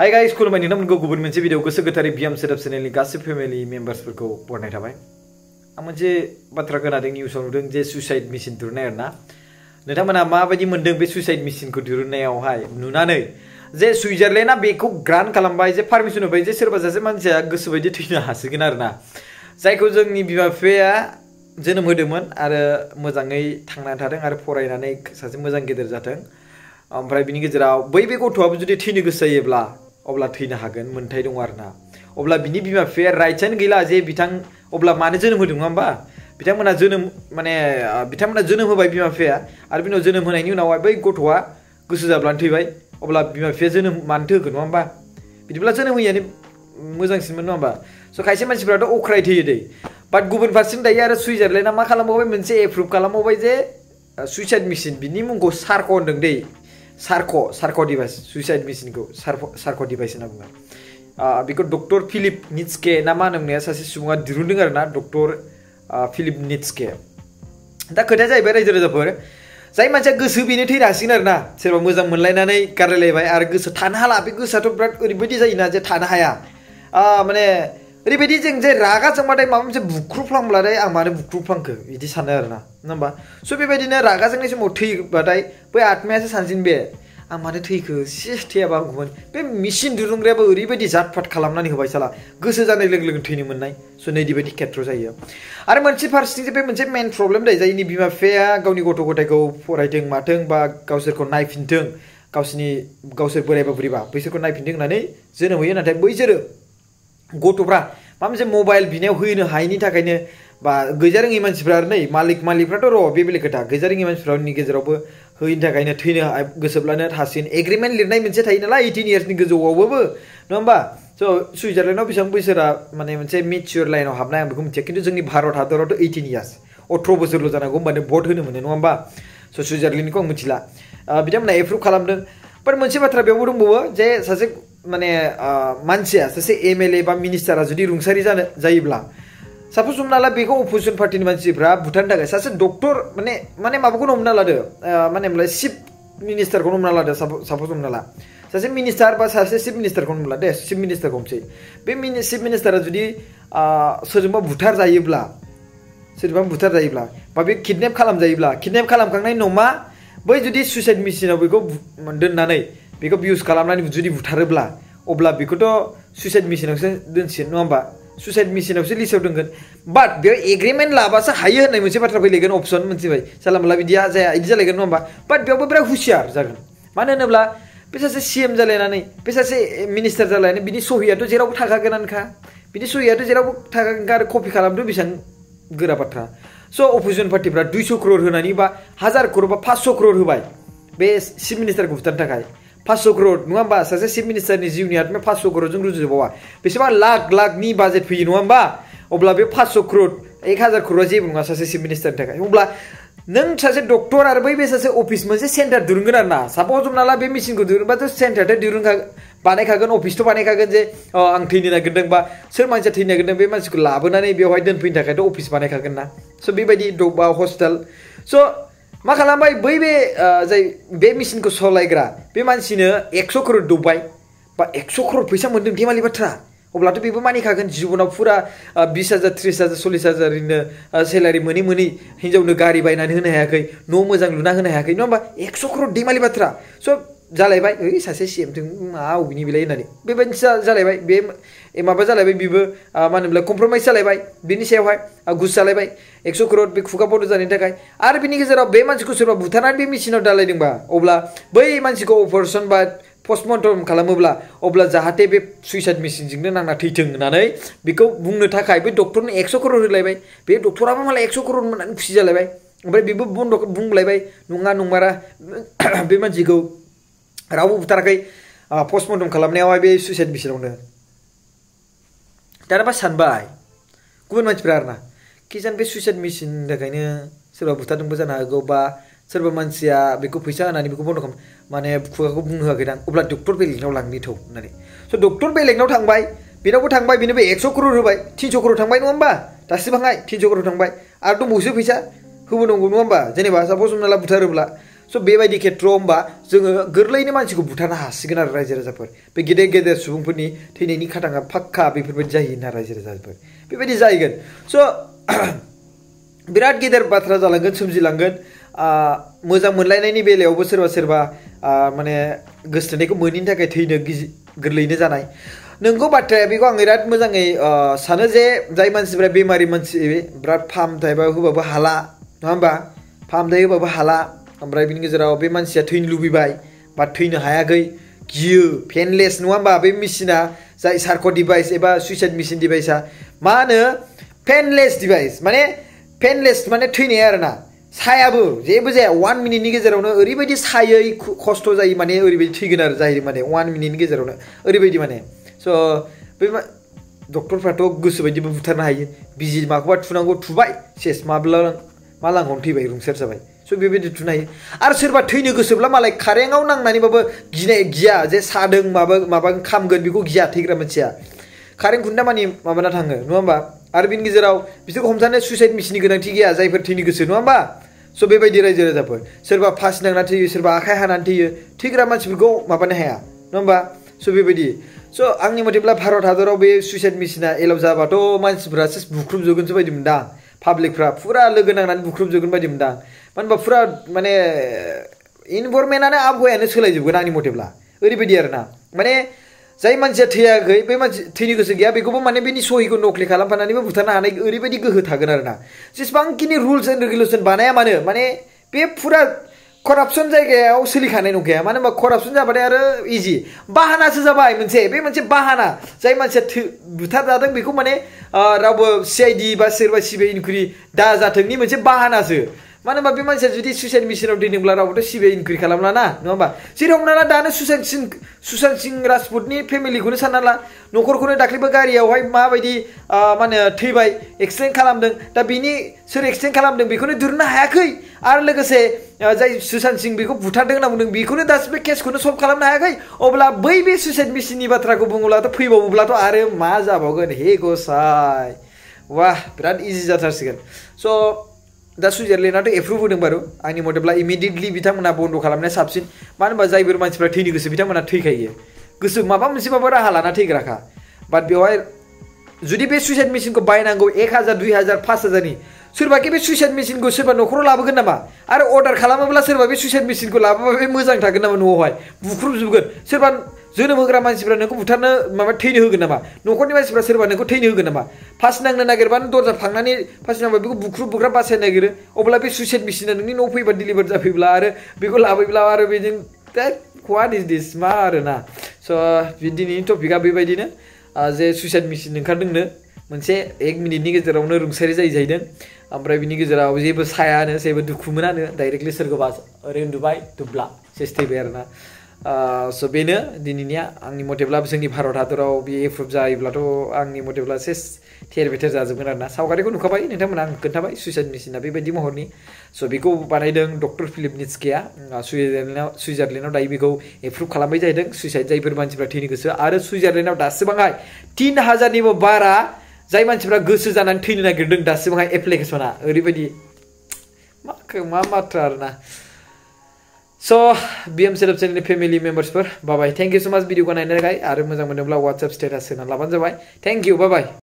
Hi guys खुलुमबाय नोंथांमोनखौ गुबुन मोनसे भिडिअ गोसो गोथारै बियाम सेटआप चेनेलनि गासिबो फेमिलि मेम्बार्सफोरखौ बरायनाय थाबाय। आं मोनसे बाथ्रा खोनादों निउसाव नुदों जे सुइसाइड मेसिन दिरुननाय आरोना। नोंथांमोना माबायदि मोनदों बे सुइसाइड मेसिनखौ दिरुननायावहाय नुनानै जे सुइजारलेन्डआ बेखौ ग्रान्ट खालामबाय जे पारमिसन होबाय जे सोरबा सासे मानसिया गोसोबायदि थैनो हासिगोन आरोना। जायखौ जोंनि बिमा बिफाया जोनोम होदोंमोन आरो मोजाङै थांनानै थादों आरो फरायनानै सासे मोजां गेदेर जाथों। ओमफ्राय बिनि गेजेराव बै गथ'आबो जुदि थैनो गोसो जायोब्ला अब्ला थैनो हागोन मोन्थाय दं आरोना। अब्ला बिनि बिमा बिफाया राइट्सआनो गैला जे अब्ला मानो जोनोम होदों नङा होमबा? बिथांमोना जोनोम होबाय बिमा बिफाया आरो बिनि उनाव जोनोम होनायनि उनावहाय बै गथ'आ गोसो जाब्लानो थैबाय। अब्ला बिमा बिफाया जोनोम मानोथो होगोन नङा होमबा? बिदिब्ला जोनोम होयैयानो मोजांसिनमोन नङा होमबा? स' खायसे मानसिफ्राथ' अख्राय थैयो दै। बाट गुबुन फारसेथिं दायो आरो सुइजारलेन्डआ मा खालामबावबाय मोनसे एप्रुभ खालामबावबाय जे सुइसाइड मेसिन बिनि मुंखौ सार्क होनदों दै। सार्क डिभाइस सुइसाइड मेसिनखौ सार्क डिभाइस होनना बुङो। बेखौ डक्टर फिलिप निट्सके ना मा होनोमोननाया सासे सुबुङा दिरुनदों आरोना डक्टर फिलिप निट्सके। दा खोथाया जाहैबाय रायजो राजाफोर जाय मानसिया गोसो बेनो थैनो हासिगोन आरोना। सोरबा मोजां मोनलायनानै गारलायलायबाय आरो गोसो थानो हाला बे गोसोआथ' बिराद ओरैबायदि जायोना जे थानो हाया। माने ओरैबायदि जों जे रागा जोंबाथाय माबा मोनसे बुख्रुफ्लांब्लाथाय आं मानो बुख्रुफ्लांखो बिदि सानो आरोना नङा होमबा? स' बेबायदिनो रागा जोंनाय समाव थैबाथाय बै आत्मायासो सानसिन बे आं मानो थैखो थैयाबा हामगौमोन। बे मेसिन दिरुनग्रायाबो ओरैबायदि जातफात खालामनानै होबाय साला गोसो जानाय लोगो लोगो थैनो मोननाय। स' नैदिबायदि खेथ्र जायो। आरो मोनसे फारसेथिं बे मोनसे मेन प्रब्लेम दै जायनि बिमा बिफाया गावनि गथ' गथायखौ फरायथों माथों बा गावसोरखौ नायफिनथों गावसोर बोरायबा बुरिबा बैसोरखौ नायफिनथों होननानै जोनोम होयो। नाथाय बैसोरो गथ'फ्रा माबा मोनसे मबाइल बिनायाव होनो हायैनि थाखायनो बा गैजारोङै मानसिफ्रा आरो नै मालिकफ्राथ' र' बे बेलेग खोथा गैजारोङै मानसिफोरनि गेजेरावबो होयैनि थाखायनो थैनो गोसोब्लानो थासिगोन। एग्रिमेन्ट लिरनाय मोनसे थायो नालाय 18 इयार्सनि गोजौआवबाबो नङा होमबा? स' सुइजारलेन्डआव बेसेबां बैसोरा माने मोनसे मेचियर लाइनाव हाबनाय आं बेखौ मिथिया। खिन्थु जोंनि भारत हादरावथ' 18 इयार्स 18 बोसोरल' जानांगौ होमबानो भट होनो मोनो नङा होमबा? स' सुइजारलेन्डनिखौ आं मिथिला। बिथांमोना एप्रुभ खालामदों। बाट मोनसे बाथ्रा बेयावबो दंबावो जे सासे माने मानसिया सासे MLA बा मिनिस्टारा जुदि रुंसारि जायोब्ला साप'ज हमना ला बेखौ अपोजिसन पार्टिनि मानसिफ्रा बुथारनो थाखाय सासे डक्टर माने माबाखौनो हमना लादो माने चिफ मिनिस्टारखौनो हमना लादो साप'ज हमना ला सासे मिनिस्टार बा सासे चिफ मिनिस्टारखौनो हमला दे चिफ मिनिस्टारखौ हमसै। बे चिफ मिनिस्टारा जुदि सोरजोंबा बुथार जायोब्ला बा बे किडनेप खालामखांनायनि उनाव मा बै जुदि सुइसाइड मेसिनाव बेखौ दोननानै बेखौ बिउस खालामनानै जुदि बुथारोब्ला अब्ला बेखौथ' सुइसाइड मेसिनावसो दोनसिगोन नङा होमबा? सुइसाइड मेसिनावसो लिस्टआव दोनगोन। बाट बेयाव एग्रिमेन्ट लाबासो हायो होननाय मोनसे बाथ्रा फैलायगोन अपसन मोनथिबाय। जानला मोनला बिदिया जाया बिदि जालायगोन नङा होमबा? बाट बेयावबो बिराद हुसियार जागोन। मानो होनोब्ला बे सासे CM जालायनानै बे सासे मिनिस्टार जालायनानै बिनि सहियाथ' जेरावबो थाखागोनानोखा। बिनि सहियाथ' जेरावबो थाखागोनखा आरो कपि खालामदो बेसेबां गोरा बाथ्रा। स' अपोजिसन पार्टिफ्रा 200 क्रर होनानै बा 1000 क्रर बा 500 क्रर होबाय बे चिफ मिनिस्टारखौ बुथारनो थाखाय। 500 क्रर नङा होमबा? सासे चिफ मिनिस्टारनि जिउनि आत्माया 500 क्ररजों रुजुजाबावा बेसेबां लाखनि बाजेट फैयो नङा होमबा? अब्ला बे 500 क्रर 1000 क्ररआ जेबो नङा सासे चिफ मिनिस्टारनि थाखाय। अब्ला नों सासे डक्टर आरो बे सासे अफिस मोनसे सेन्टार दिरुनगोन आरो ना। साप'ज हमना ला बे मेसिनखौ दिरुनबाथ' सेन्टारथ' बानायखागोन अफिसथ' बानायखागोन जे आं थैनो नागिरदों बा सोर मानसिया थैनो नागिरदों बे मानसिखौ लाबोनानै बेवहाय दोनफैनो थाखायथ' अफिस बानायखागोन ना। स' बेबायदि बा हस्पिटाल। स' मा खालामबाय बै जाय बे मेसिनखौ सालायग्रा बे मानसिनो 100 क्रर दौबाय बा 100 क्रर फैसा मोनदों धेमालि बाथ्रा। अब्लाथ' बेबो मानिखागोन जिबनाव फुरा 20,000 30,000 40,000 सेलारि मोनै हिनजावनो गारि बायनानै होनो हायाखै न' मोजां लुना होनो हायाखै नङा होमबा? 100 क्रर धेमालि बाथ्रा। स' जालायबाय सासे CMजों मा अबेनि बेलाय होननानै बेबायदि जालायबाय। बे माबा जालायबाय बेबो मा होनोमोनलाय कमप्रमाइस जालायबाय बिनि सायावहाय गुस जालायबाय 100 क्रर बे खुगा बन्द जानायनि थाखाय। आरो बिनि गेजेराव बे मानसिखौ सोरबा बुथारनानै बे मेसिनाव दालायदोंबा अब्ला बै मानसिखौ अपारेसन बा पस्टमर्टम खालामोब्ला अब्ला जाहाथे बे सुइसाइड मेसिनजोंनो नांना थैथों होननानै बेखौ बुंनो थाखाय बे डक्टरनो 100 क्रर होलायबाय। बे डक्टराबो मालाय 100 क्रर मोननानै खुसि जालायबाय। ओमफ्राय बेबो बन्द बुंलायबाय नङा नंमारा बे मानसिखौ रावबो बुथाराखै पस्टमर्टम खालामनायावहाय बे सुइसाइड मेसिनावनो। दाना मा सानबाय गुबुन मानसिफ्रा आरोना किजान बे सुइसाइड मेसिननि थाखायनो सोरबा बुथारदोंबो जानो हागौ बा सोरबा मानसिया बेखौ फैसा होनानै बेखौ बन्द खालाम माने खुगाखौ बुंनो होआखैदां अब्ला डक्टर बेलेगनाव लांनि थौ होननानै। स' डक्टर बेलेगनाव थांबाय बेनावबो थांबाय बेनोबो 100 क्रर होबाय 300 क्रर थांबाय नङा होमबा? दासिमहाय 300 क्रर थांबाय आरो दंबावोसो फैसा होबोनांगौ नङा होमबा? जेनेबा साप'ज हमना ला बुथारोब्ला स' बेबायदि खेथ्रआव होमबा जोङो गोरलैनो मानसिखौ बुथारनो हासिगोन आरो रायजो राजाफोर बे गेदेर गेदेर सुबुंफोरनि थैनायनि खाथाङा फाक्का बेफोरबायदि जाहैगोन आरो रायजो राजाफोर बेबायदि जाहैगोन स' बिराद गेदेर बाथ्रा जालांगोन सोमजिलांगोन मोजां मोनलायनायनि बेलायावबो सोरबा सोरबा माने गोसथोनायखौ मोनैनि थाखाय थैनो गोरलैनो जानाय नंगौ बाथ्राया बेखौ आं बिराद मोजाङै सानो जे जाय मानसिफ्रा बेमारि मानसि बिराद फाहामथाय होबाबो हाला नङा होमबा फाहामथाय होबाबो हाला ओमफ्राय बिनि गेजेराव बे मानसिया थैनो लुबैबाय बा थैनो हायाखै गियो पेनलेस नङा होमबा बे मेसिना जाय सार्क' डिभाइस एबा सुइसाइड मेसिन डिभाइसआ मा होनो पेनलेस डिभाइस माने पेनलेस माने थैनाय आरोना सायाबो जेबो जाया 1 मिनिटनि गेजेरावनो ओरैबायदि सायै खस्थ' जायो माने ओरैबायदि थैगोन आरो जाहैदों माने 1 मिनिटनि गेजेरावनो ओरैबायदि माने स' बे डक्टरफ्राथ' गोसोबायदिबो बुथारनो हायो बिजि माखौबा थुनांगौ थुबाय सेस मा लांगावनो थैबाय रुंसार जाबाय स' बेबायदि थुनो हायो आरो सोरबा थैनो गोसोब्ला मालाय कारेन्टआव नांनानैबाबो गिया जे सादों माबा खामगोन बेखौ गिया थैग्रा मानसिया कारेन्ट खुन्था मानि माबाना थाङो नङा होमबा आरो बिनि गेजेराव बिसोरखौ हमथानो सुइसाइड मेसिननि गोनांथि गैया जायफोर थैनो गोसो नङा होमबा स' बेबायदि रायजो राजाफोर सोरबा फासि नांना थैयो सोरबा आखाइ हानानै थैयो थैग्रा मानसिफोरखौ माबानो हाया नङा होमबा स' बेबायदि स' आंनि मथेब्ला भारत हादराव बे सुइसाइड मेसिना एलाउ जाबाथ' मानसिफ्रा बुख्रुबजोबगोनसो बायदि मोनदां पाब्लिकफ्रा फुरा लोगो नांनानै बुख्रुबजोबगोन बायदि मोनदां मानो होनबा फुरा माने इनभारमेन्टआनो आबहावायानो सोलायजोबगोन आंनि मथेब्ला ओरैबायदि आरोना माने जाय मानसिया थैयाखै बे मानसि थैनो गोसो गैया बेखौबो माने बेनि सहिखौ नख्लि खालामफानानैबो बुथारनो हानाय ओरैबायदि गोहो थागोन आरोना जेसेबांखिनि रुल्स एन्ड रेगुलेसन बानाया मानो माने बे फुरा करापसन जायगायाव सोलिखानाय नंखाया मानो होनबा करापसन जाबाथाय आरो इजि बाहानासो जाबाय बे मोनसे बाहाना जाय मानसिया बुथारजादों बेखौ माने रावबो CID बा सोरबा CBI इनकुइरि दाजाथोंनि मोनसे बाहानासो मानो होनबा बे मानसिया जुदि सुइसाइड मेसिनाव दोनोब्ला रावबोथ' CBI इनकुइरि खालामला ना नङा होमबा जेरै हमना ला दानो सुशान्त सिंह राजपुतनि फेमिलिखौनो सानना ला न'खरखौनो दाख्लैबो गारियावहाय माबायदि मा होनो थैबाय एक्सिडेन्ट खालामदों दा बिनि सोर एक्सिडेन्ट खालामदों बेखौनो दिहुननो हायाखै आरो लोगोसे जाय सुशान्त सिंह बेखौ बुथारदों होनना बुंदों बेखौनो दासिमबो केसखौनो सल्भ खालामनो हायाखै अब्ला बै बे सुइसाइड मेसिननि बाथ्राखौ बुङोब्लाथ' फैबावोब्लाथ' आरो मा जाबावगोन हे गसाय वाह बिराद इजि जाथारसिगोन स' दा सुइजारलेण्डआथ' एप्रुभ होदों बारु आंनि मथेब्ला इमिडियेटलि बिथांमोना बन्द खालामनाया साबसिन मानो होनबा जायफोर मानसिफ्रा थैनो गोसो बिथांमोना थैखायो गोसो माबा मोनसेबाबो राहा लाना थैग्राखा बाट बेवहाय जुदि बे सुइसाइड मेसिनखौ बायनांगौ 1000 2000 5000नि सोरबाखि बे सुइसाइड मेसिनखौ सोरबा न'खराव लाबोगोन नामा आरो अर्डार खालामोब्ला सोरबा बे सुइसाइड मेसिनखौ लाबोबा बे मोजां थागोन नामा न'आवहाय बुख्रुबजोबगोन सोरबा जोनोम होग्रा मानसिफ्रा नोंखौ बुथारनो माबा थैनो होगोन नामा न'खरनि मानसिफ्रा सोरबा नोंखौ थैनो होगोन नामा फासि नांनो नागिरबानो दरजा फांनानै फासि नांबा बेखौ बुख्रुब बासायनो नागिरो अब्ला बे सुइसाइड मेसिना नोंनि न'आव फैबा डिलिभार जाफैब्ला आरो बेखौ लाबोब्ला आरो बेजों व्हाट इज दिस मा आरोना स' दिनैनि टपिकआ बेबायदिनो जे सुइसाइड मेसिन ओंखारदोंनो मोनसे 1 मिनिटनि गेजेरावनो रुंसारि जाहैदों ओमफ्राय बिनि गेजेराव जेबो सायानो जेबो दुखु मोनानो डाइरेक्टलि सोरखौबा ओरै उन्दुबाय दुब्ला सेस थैबाय आरोना स' बेनो दिनैनिया आंनि मथेब्ला जोंनि भारत हादराव बे एप्रुभ जायोब्लाथ' आंनि मथेब्ला सेस थेर बेथेर जाजोबगोन आरोना सावगारिखौ नुखाबाय नोंथांमोना आं खोन्थाबाय सुइसाइड मेसिना बेबायदि महरनि स' बेखौ बानायदों डक्टर फिलिप निट्सकेया सुइजारलेण्डआव दायो बेखौ एप्रुभ खालामबाय जाहैदों सुइसाइड जायफोर मानसिफ्रा थैनो गोसो आरो सुइजारलेण्डआव दासिमहाय 3000निबो बारा जाय मानसिफ्रा गोसो जानानै थैनो नागिरदों दासिमहाय एप्लिकेसना ओरैबायदि मा बाथ्रा आरोना स' BM सेटआप चेनेलनि फेमिलि मेम्बार्सफोर bye thank you so much भिडिअखौ नायनो थाखाय आरो मोजां मोनोब्ला WhatsApp स्टेटास होना लाबानो जाबाय थेंक इउ बाय